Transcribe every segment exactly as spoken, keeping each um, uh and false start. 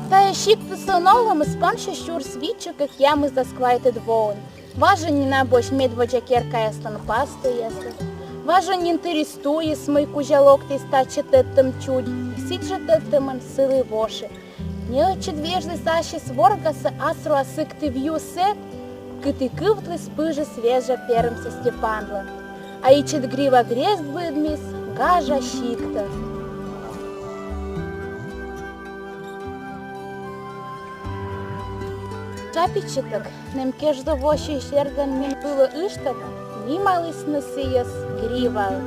Тайӧ сиктысын олӧмыс пансьӧ сюрс витсё кӧкъямысдас квайтӧд воын. Важӧн нин абуӧсь медводдза керкаяслӧн пастӧйясыс. Важӧн нин тырис туйыс, мый кузя локтіс татчӧ тӧдтӧм чудь, и сідзжӧ тӧдтӧмӧн сылі воши. Неӧтчыд вежліс ассьыс воргасӧ асруа Сыктыв ю сэт, кытӧн кывтліс пыжыс вежа перымсӧ Степанлӧн. А ичӧт грива грезд быдмис гажа сиктӧ. Чапитчытӧг, нэм кежлӧ воссьӧ сердӧн нин вылӧ ыштӧмӧн, нималісны сійӧс Гриваӧн.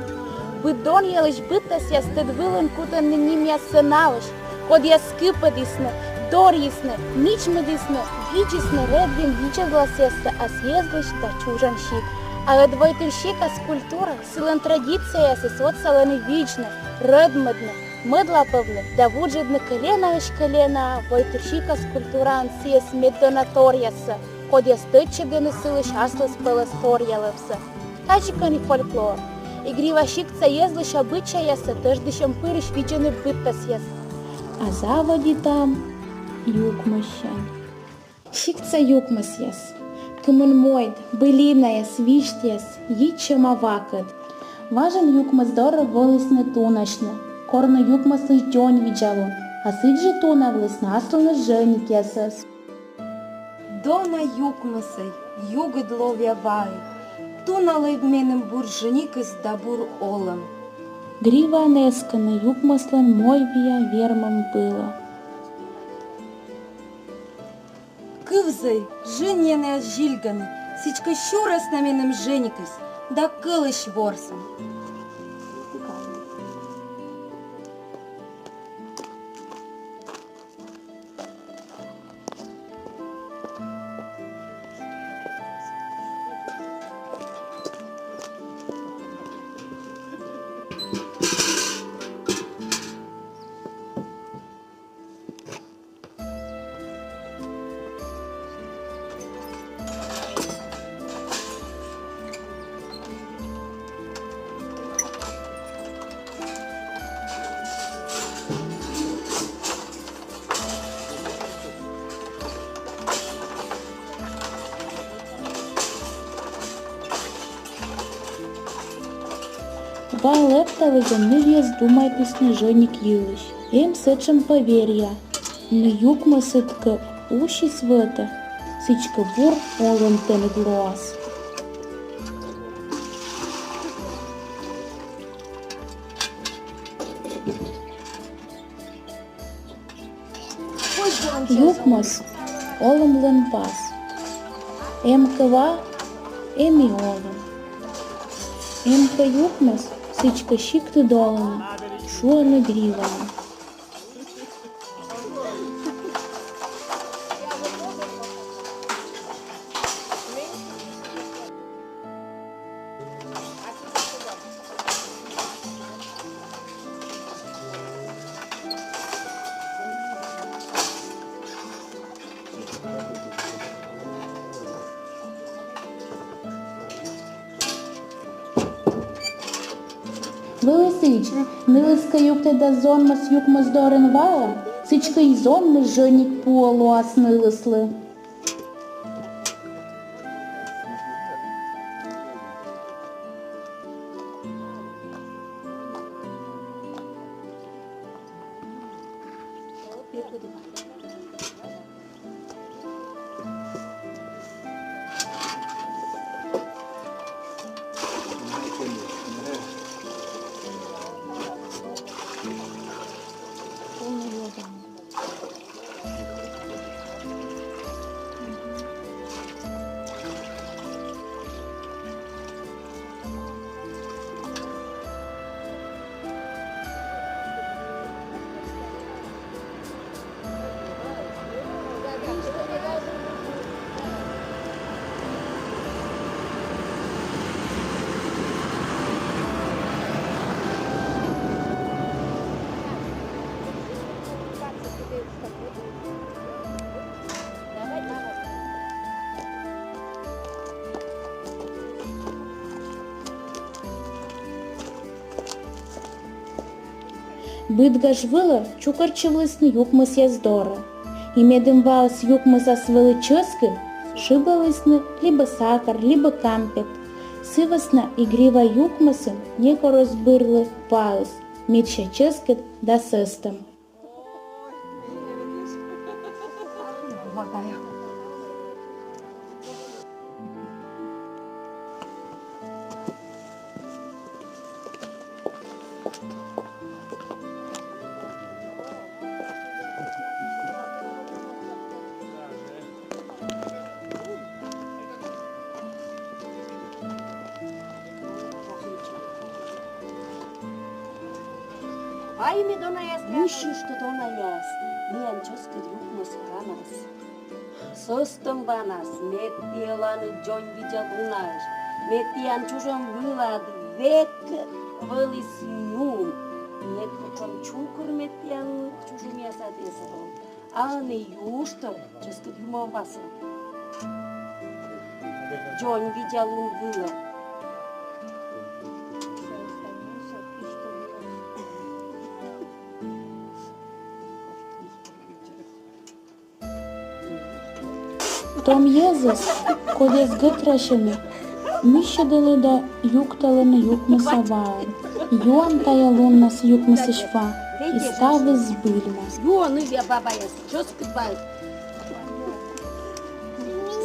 Быд донъялысь быдтасъяс тӧд вылын кутӧны нимъяссӧ налысь, кодъяс кыпӧдісны, дорйисны, мичмӧдісны, видзисны рӧдвим видзӧдласъяссӧ ас йӧзлысь да чужан сикт. А ӧд войтыр сикас культура, сылӧн традицияясыс отсалӧны видзны, рӧдмӧдны, мӧдлапӧвны да вуджӧдны кӧленаысь кӧленаӧ войтыр сикас культураын сійӧс меддонаторъяссӧ, кодъяс тӧдчӧдӧны сылысь аслыспӧлӧс торъялӧмсӧ. Тадзи кӧні фольклор. И Грива сиктса йӧзлысь обычайяссӧ тӧждысьӧм пырысь видзӧны быдтасъяс. А заводитам юкмӧссянь. Сиктса юкмӧсъяс. Кымын мойд, былинаяс, висьтъяс, йитчӧма вакӧд. Важӧн юкмӧс дорӧ волісны тунасьны, кор нӧ юкмӧслысь дзоньвидзалун, а сідзжӧ тунавлісны аслыныс жӧникъясӧс. Дома юкмӧсӧй, югыд ловъя ваӧй, туналӧй меным бур жӧникыс да бур олӧм. Гриваын эскӧны юкмӧслӧн мойвиа вермӧм вылӧ. Кывзӧй, жынйӧнъяс зильгӧны, сідзкӧ сюрас на меным жӧникыс да кӧлысь ворсӧм. Ва лэпталігӧн нывъяс думайтісны жӧник йылысь. Эм сэтшӧм поверья: нӧ юкмӧсыд кӧ усис вӧтӧ, сідзкӧ бур олӧм тэныд лоас. Юкмӧс — олӧмлӧн пас. Эм кӧ ва, эм и олӧм. Эм кӧ юкмӧс, сідзкӧ сиктыд олӧмӧ, шуӧны Гриваын. Вӧлі сідз, нылыс кӧ юктӧдас зонмӧс юкмӧс дорын ваӧ, сідзкӧ и зонмыс жӧник пуӧ лоас нылыслы. Быд гаж вылӧ чукӧртчывлісны юкмысъяс дорӧ. И медым ваыс юкмысас вӧлі чӧскыд, шыбӧлісны либӧ сакар, либӧ кампет. Сы вӧсна и грива юкмысын некор оз бырлы ваыс, мича чӧскыд да сӧстӧм. Ай, ме донаяс, мыйыштӧ донаяс, миян чӧскыд юкмыс ханас. Сӧстӧм банас, мед тіянлы дзоньвидза лунӧсь, мед тіян чужӧм вылад век вӧлі нюм, мед кутшӧм чукыр, мед тіян чужӧмъясад эз вӧв. А ӧні юыштӧ чӧскыд юмов васӧ. Дзоньвидза лун вылӧ. Том йӧзыс, кодъяс гӧтрасьӧны, мыйыштӧ да юкталӧны юкмыса ваӧн. Юан тайӧ луннас юкмысысь ва, и ставыс збыльмас. Юӧны вӧ бабаяс чӧскыд ваыс.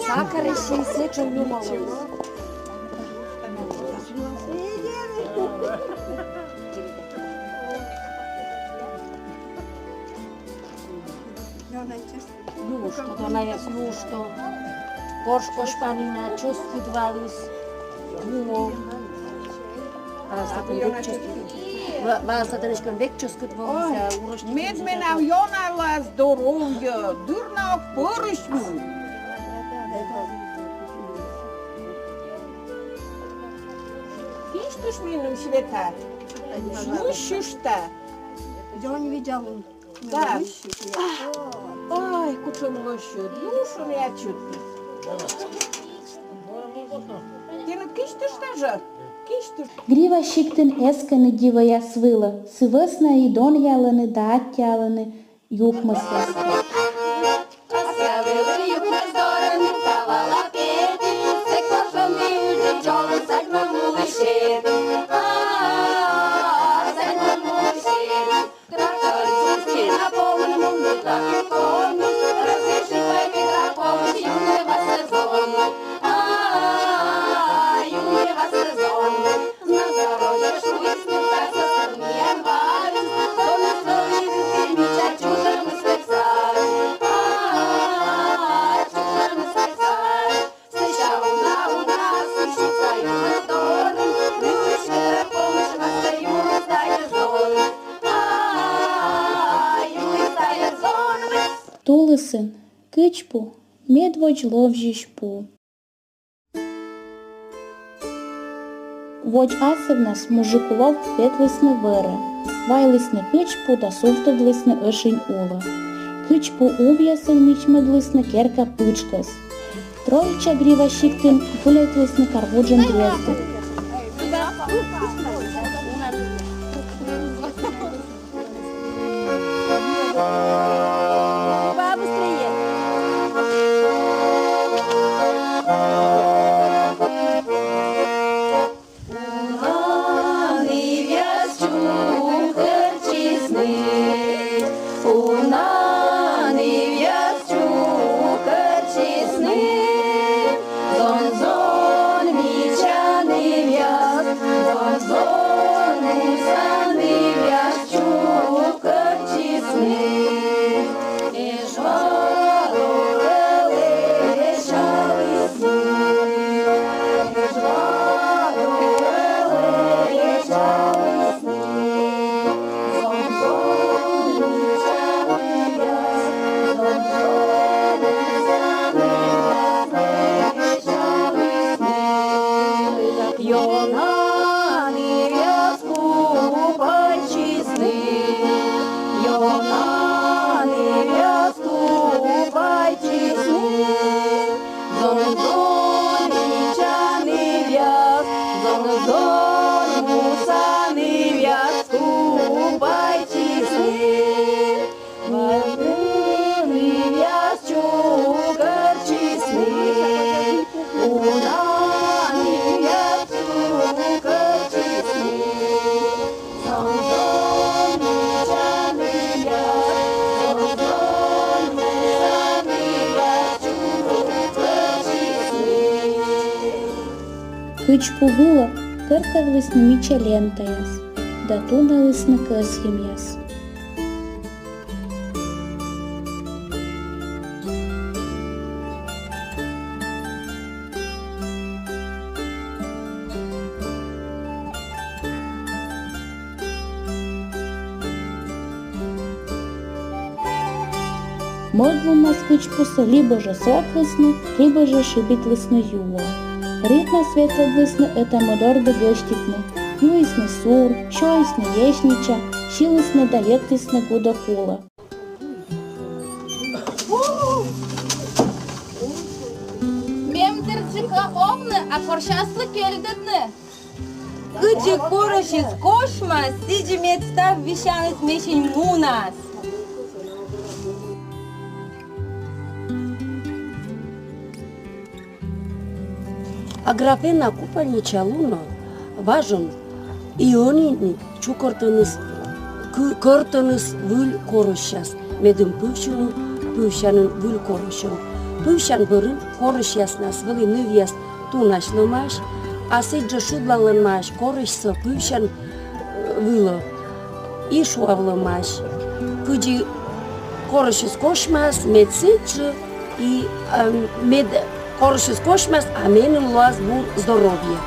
Сакарыс и сэтшӧм юмов. Юыштӧ, донаяс, юыштӧ. Корж кочпанінас чӧскыд ваыс. Юмов. Ваыс татын век чӧскыд. Ва-, ваыс татын эськӧ век чӧскыд вӧліс. Ой, а урочник мед менам ёна лоас здоровье, дыр на ог пӧрысьмы. Кисьтыштӧ меным, Света. Мыйыштӧ. Дзоньвидза лун. Да. Ай, кутшӧм лӧсьыд. Юшын я чуть. Тіянӧ кисьтыштӧ жӧ? Кисьтыштӧ. Грива сиктын эскӧны дивӧяс вылӧ, сы вӧсна и донъялӧны да аттьӧалӧны юкмысъяс. Тулысын кыдз пу, медводз ловзьысь пу. Водз асывнас мужик улов ветлісны вӧрӧ, вайлісны кыдз пу да сувтӧдлісны ӧшинь улӧ. Кыдз пу увъясӧн мичмӧдлісны керка пытшкӧс. Троиця Грива сиктын гуляйтлісны карвуджӧн грездын. Кыдз пу вылӧ кӧртавлісны мича лентаяс да туналісны кӧсйӧмъяс. Мӧд луннас кыдз пусӧ либӧ жӧ сотлісны, либӧ жӧ шыбитлісны юӧ. Ритнас ветлӧдлісны ӧта-мӧд ордӧ гӧститны, юисны сур, сёйисны яичнича, силісны да йӧктісны гудӧк улӧ. Мем дырджык овны, а корсяслы кельдыны. Кыдзи корӧсьыс косьмас, сідзи мед став висьяныс месянь мунас. Аграфена купальнича лунӧ важӧн и ӧні нин чукӧртӧныс, кӧ-, кӧртӧныс выль корӧсьяс, медым пывсьыны, пывсянын выль корӧсьӧн. Пывсян бӧрын корӧсьяснас вӧлі нывъяс тунасьлӧмаӧсь, а сідзжӧ шудланлӧмаӧсь корӧсьсӧ пывсян, э, вылӧ и шуавлӧмаӧсь. Кыдзи корӧсьыс косьмас, мед сідзжӧ и, э, мед корӧсьыс косьмас, а меным лоас бур здоровье.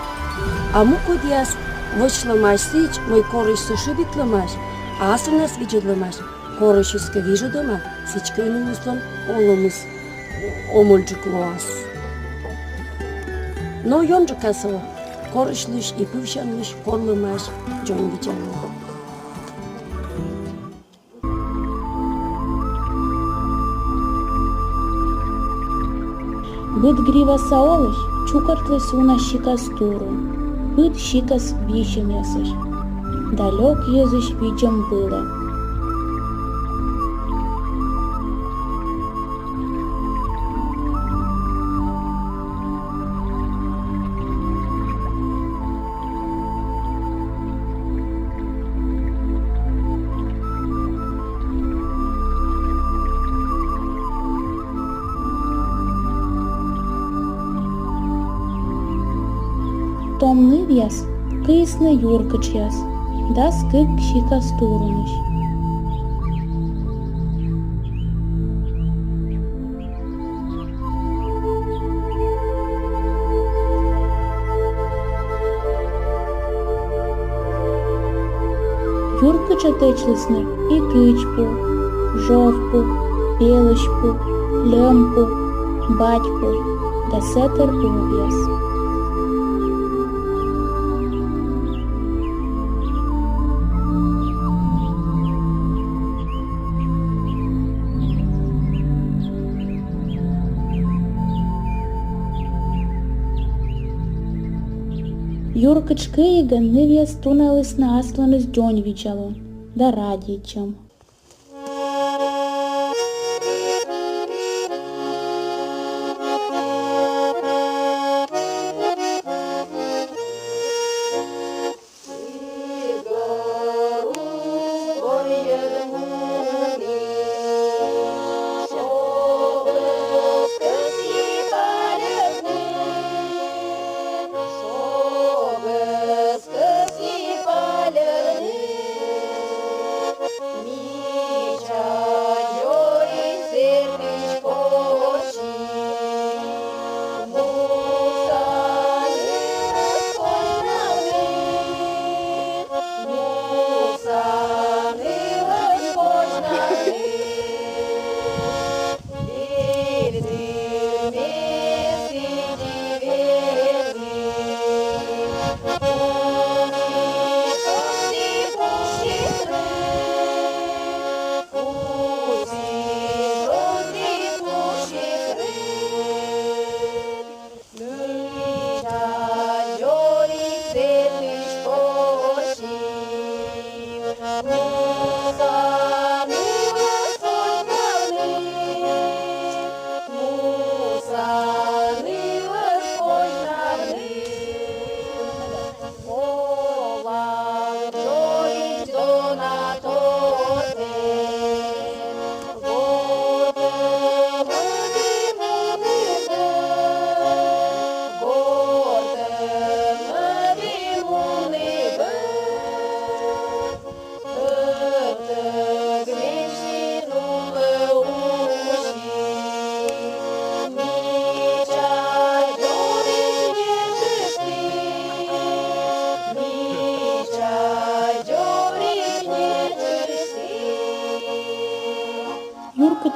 А мукӧдъяс вӧчлӧмаӧсь сідз, мый корӧсьсӧ шыбитлӧмаӧсь, а асывнас видзӧдлӧмаӧсь, корӧсьыс кӧ вижӧдӧма, сідзкӧ нылыслӧн олӧмыс омӧльджык лоас. Но ёнджыкасӧ корӧсьлысь и пывсянлысь корлӧмаӧсь дзоньвидзалун. Быд гриваса олысь чукӧртліс уна сикас турун, быд сикас висьӧмъясысь да лёк йӧзысь видзӧм вылӧ. Том нывъяс кыисны юркытшъяс дас кык сикас турунысь. Юркытшӧ тэчлісны и кыдз пу, жӧв пу, пелысь пу, льӧм пу, бадь пу да сэтӧр увъяс. Юркытш кыигӧн нывъяс туналісны асланыс дзоньвидзалун да радейтчӧм.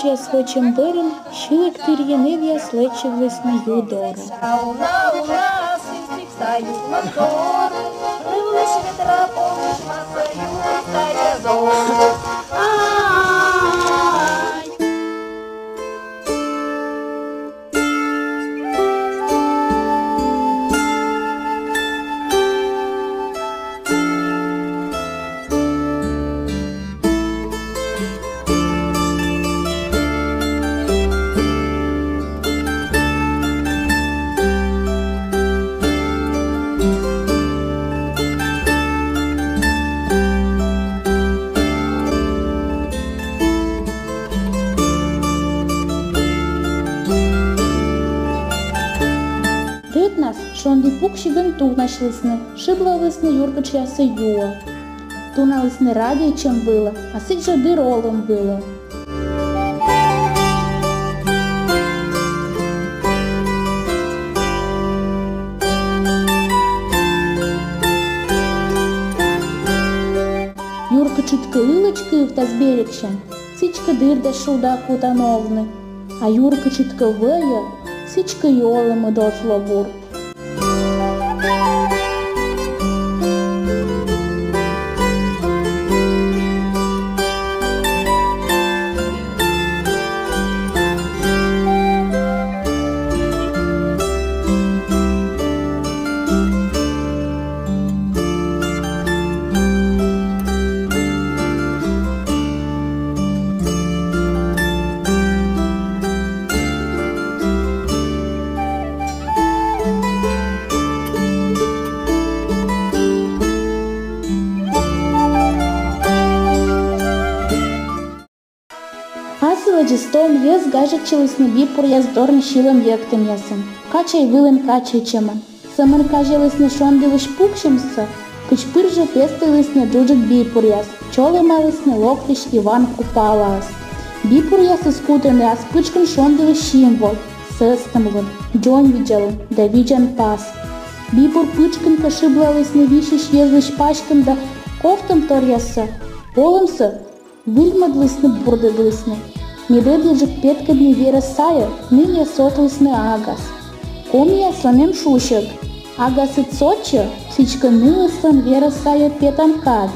Юркытчыяс вӧчӧм бӧрын сьылігтырйи нывъяс лэччылісны ю дорӧ. Тӧднас шонді пуксигӧн тувнасьлісны, шыблалісны юркытшъяссӧ юӧ. Туналісны радейтчӧм вылӧ, а сідз жӧ дыр олӧм вылӧ. Юркытшӧткӧ ылӧдз кывтас берегсянь, сідзкӧ дыр да шуда кутан овны, а юркытшӧткӧ вӧйӧ, сідзкӧ и олӧмыд оз ло бур. Асылӧдзыс том йӧз гажӧдчылісны бипуръяс дорын сьылӧм-йӧктӧмъясӧн, качай вылын качайтчӧмӧн. Сӧмын казялісны шонділысь пуксьӧмсӧ, кыдз пыр жӧ пестылісны джуджыд бипуръяс, чолӧмалісны локтысь Иван Купалаӧс. Бипуръясыс кутӧны ас пытшкын шонділысь символ: сӧстӧмлун, дзоньвидзалун да видзан пас. Бипур пытшкын кӧ шыблалісны висьысь йӧзлысь паськӧм да ковтӧмторъяссӧ, олӧмсӧ выльмӧдлісны, бурдӧдлісны. Мед ӧдйӧджык петкӧдны верӧс сайӧ, нывъяс сӧтлісны агас. Комияслӧн эм шусьӧг: агасыд сотчӧ, сідзкӧ нылыслӧн верӧс сайӧ петан кад.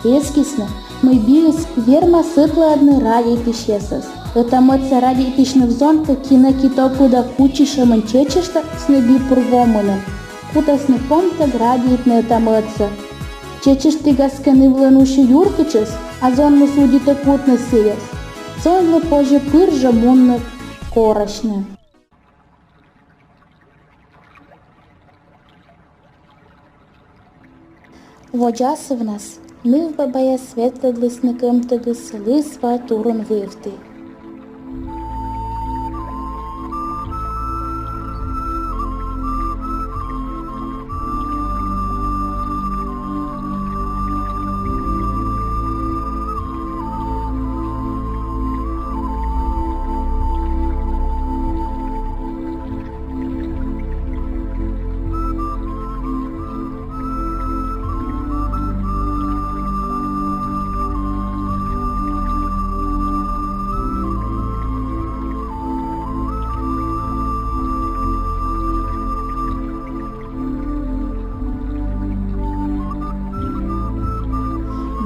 Эскисны, мый биыс вермас ӧтлаӧдны радейтысьясӧс. Ӧта-мӧдса радейтысьныв зонтӧ кинӧ китопыда кутчысьӧмӧн чеччыштасны бипур вомынӧн, кутасны помтӧг радейтны ӧта-мӧдсӧ. Чеччыштігас кӧ нывлӧн усьӧ юркытшыс, а зонмыс удитӧ кутны сійӧс, зонлы позьӧ пыр жӧ мунны корасьны. Водз асывнас нывбабаяс ветлӧдлісны кӧмтӧгыс лысва турун вывті.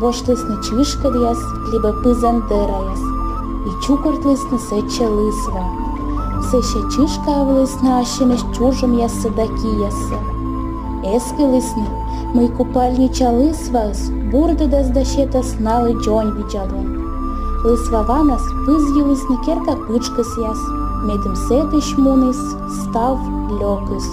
Босьтлісны чышкӧдъяс либӧ пызан дӧраяс и чукӧртлісны сэтчӧ лысва. Сэсся чышкавлісны ассьыныс чужӧмъяссӧ да кияссӧ. Эскылісны, мый купальнича лысваыс бурдӧдас да сетас налы дзоньвидзалун. Лысва ванас пызйылісны керка пытшкӧсъяс, медым сэтысь муніс став лёкыс.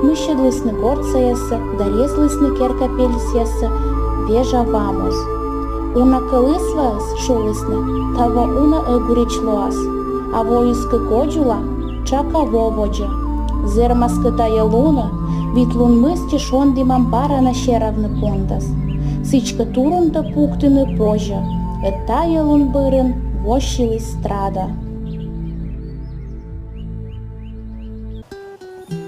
Мыссьӧдлісны гортсаяссӧ да резлісны керка пельӧсъяссӧ вежа ва моз. Уна кӧ лысваыс, шулісны, таво уна ӧгурич лоас, а воыс кӧ кодзула, тшака во водзӧ. Зэрмас кӧ тайӧ лунӧ, вит лун мысти шондімам бара на серавны пондас. Сідзкӧ, турунтӧ пуктыны позьӧ, ӧд тайӧ лун бӧрын воссьыліс Страда.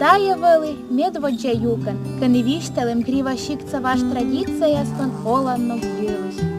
Тайӧ вӧлі медводдза юкӧн, кӧні висьталім Крива сиктса важ традицияяскон оланног йылысь.